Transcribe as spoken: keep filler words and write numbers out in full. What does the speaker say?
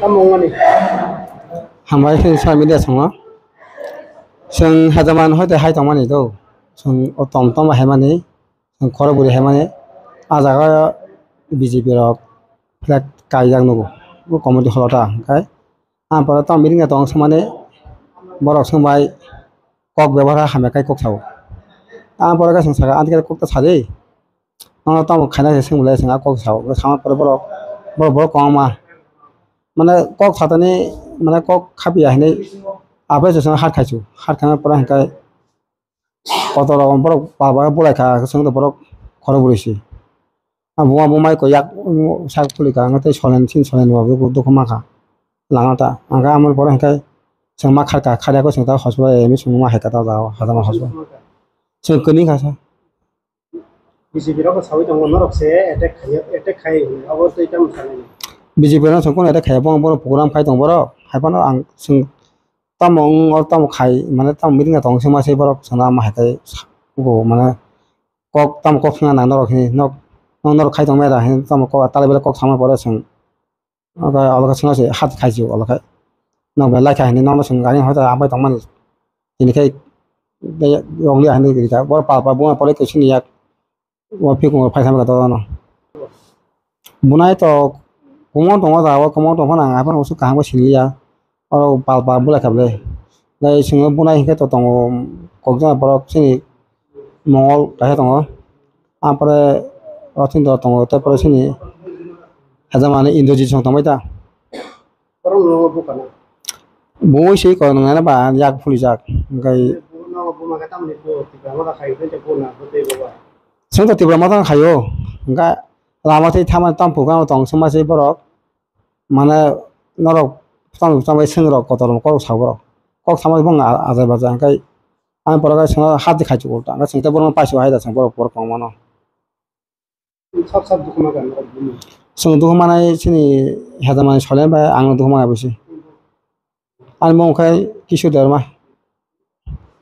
Tamo wngmani? Hambai khe sa media songo. Chwng hejaman hoite hai tongmani do. Chwng o tom tom hai mani. Chwng khoro bwrwi hai mani. A jaga B J P rok flag kaijak nugo. O committee holo ta hwnkhe. Ang pore tamo meeting tong swngmani. Borok swngbai kok bebohar hamya kai kok sao. Ang pore khe chwng saka, "Ang kok ta sadi." Nono tamo khaina se swng belai, chwng a kok sao. Sama pore borok, borok, borok kwbangma. Mane kok satani, mane kok khapiya hinwi aphai se chwng hat khaisu. Hat khaina pore hwnkhe kotor rok borok baba bulai kha, chwng borok khoro bwrwi si. A buma bumai ko yak sak puli ka, ang tei solen sin solen bo dukhu ma kha. Lama ta, ang khe amoni pore hwnkhe chwng ma kharka, kharya ko chwng ta hospital emi chwng ma hai kha ta, hajama hospital. Chwng kwni kha sa. B J P rok sawi tongo, norok se attack khaiya, attack khai hwnwi, abo tei tamo sanai? B J P no chwng kono attack khaiya, bono, bono program khai tong borok, hai phano ang chwng tamo wng, o tamo khai, mane tamo meeting tong se ma se borok chwngno ama hai kai sa-, go, mane kok tamo kok swngna nang norok hini, nok, nok norok khai tong mera hini, tamo kok tala belai kok sama pore chwng. Oke, olo khe chwngno se hat khai si olo khe. Nok belai kha hini, nono chwng gari hoita abai tong mani. Tini khai yongli hini rika. Bor pal pal buma pore khe sini yak. O phikung phai thangma to no. Bunai to kumon tongo da, o kumon tong phano ang aphano usuk kaham khe siliya. Oro pal pal bulai kha ble. Lai swngo bunai hinkhe to tongo kokjana borok chini Mongol kaisa tongo. Ampore Rotindra tongo, tei pore chini hajamani Indrajit song tongbai ta. Borok no bukana. Bo se ko nang na ba yak phuli jak. Ngai. Bo no buma ka tamni ko Tipra Motha khai ko te bo na bo te bo ba. Song to Tipra Motha khayo. Ga lama tei thama tam phuka tong suma se borok. Mane norok tamo tamo seng rok kotor rok kok sa borok. Kok sama bong ajai bajai kai. Ang borok kai sengno hati khai chukul ta. Sengte borok paisa hai da seng borok borok kong mano. Sab sab dukhu ma kan norok bini. Seng dukhu manai sini heda mani sole bai ang dukhu ma bisi. Ani mung khai Kisu Debbarma.